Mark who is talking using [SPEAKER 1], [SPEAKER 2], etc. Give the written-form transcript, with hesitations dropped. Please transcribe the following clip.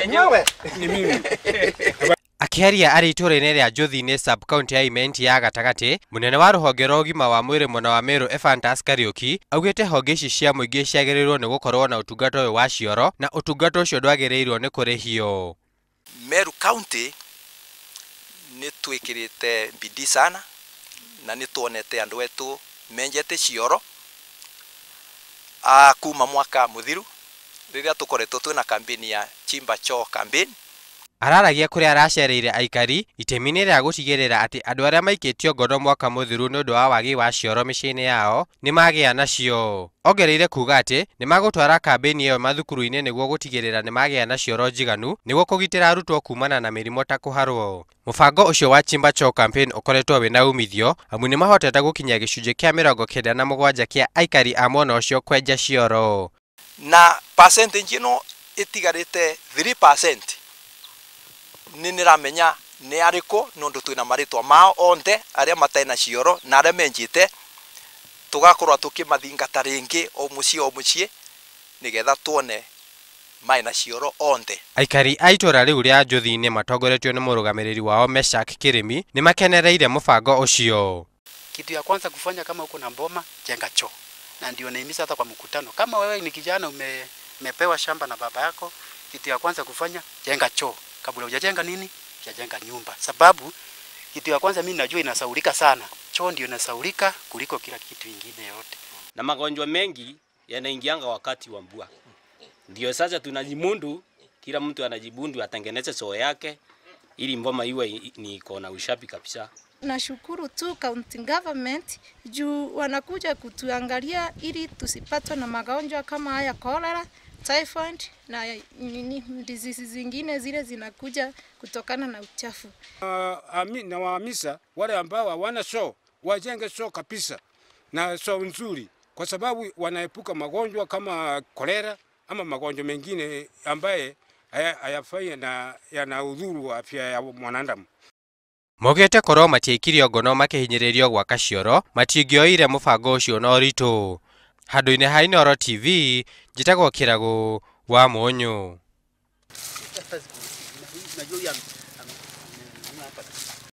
[SPEAKER 1] Ni wewe?
[SPEAKER 2] Ni mimi.
[SPEAKER 3] Akĩaria arĩ itũũra-inĩ rĩa Njũthi-inĩ sub-county ya Imenti ya gatagatĩ, mũnene wa rũhonge rwa ũgima wa mwĩrĩ mwena wa Meru Ephantus Kariuki augĩte honge ici cia mũingĩ ciagĩrĩirwo nĩ gũkorwo na ũtungata ũyũ wa cioro na ũtungata ũcio ndwagĩrĩirwo nĩ kũrĩhio.
[SPEAKER 1] Meru County nĩ twĩkĩrĩte bidii sana na nĩ tuonete andũ etu menjete cioro kuma mwaka mũthiru rĩrĩa tũkoretwo twĩna campaign ya Chimba Choo campaign.
[SPEAKER 3] Araragia kũrĩa aracereire aikari itemi-inĩ rĩa gũtigĩrĩra atĩ andũ arĩa maikĩtio ngono mwaka mũthiru nĩ ũndũ wa wagi wa cioro mĩciĩ-inĩ yao nĩ magĩa nacio. Ongereire kuga atĩ nĩ magũtwara kambĩini ĩyo mathukuru-inĩ nĩguo gũtigĩrĩra nĩ magĩa na cioro njiganu nĩguo kũgitĩra arutwo kumana na mĩrimũ ta kũharwo. Mũbango ũcio wa Chimba Choo campaign ũkoretwo wĩna umithio amu nĩ mahotete gũkinyia gĩcunjĩ kĩa 97 kĩa aikari a mwena ũcio kwenja cioro.
[SPEAKER 1] Na percentage ĩno ĩtigarĩte 3% nĩ nĩramenya nĩ arĩkũ nĩ twĩna marĩtwa mao onthe arĩa matarĩ na cioro na arĩa menjite, tũgakorwo tũkĩmathingata rĩngĩ o mũciĩ o mũciĩ nĩgetha tuone mai na cioro onthe.
[SPEAKER 3] Aikari a itũũra rĩu rĩa Njũthi-inĩ matongoretio nĩ mũrũgamĩrĩri wao Meshak Kĩrĩmi nĩ makenereire mũbango ũcio.
[SPEAKER 4] Kitu ya kwanza kufanya kama uko na mboma, jenga choo. Na ndio naimiza hata kwa mkutano. Kama wewe ni kijana umepewa shamba na baba yako, kitu ya kwanza kufanya jenga choo. Kabla hujajenga nini? Hujajenga nyumba. Sababu kitu ya kwanza mimi najua inasaulika sana. Choo ndio inasaulika kuliko kila kitu ingine yote.
[SPEAKER 5] Na magonjwa mengi yanaingianga wakati wa mvua. Ndio sasa tunajimundu, kila mtu anajibundu atengeneze choo yake ili mboma iwe ni iko na ushapi kabisa.
[SPEAKER 6] Nashukuru tu county government juu wanakuja kutuangalia ili tusipatwe na magonjwa kama haya cholera, typhoid na nini diseases zingine zile zinakuja kutokana na uchafu.
[SPEAKER 2] Na waamisa wale ambao hawana choo wajenge choo kabisa na choo nzuri, kwa sababu wanaepuka magonjwa kama kolera ama magonjwa mengine ambaye hayafai na yanaudhuru afya ya mwanadamu.
[SPEAKER 3] Maugĩte korwo matiaikirio ngono makĩhinyĩrĩrio gwaka cioro matingĩoire mũbango ũcio na ũritũ. Handũ-inĩ ha Inooro TV, njĩtagwo Kĩragũ wa Mũnyũ.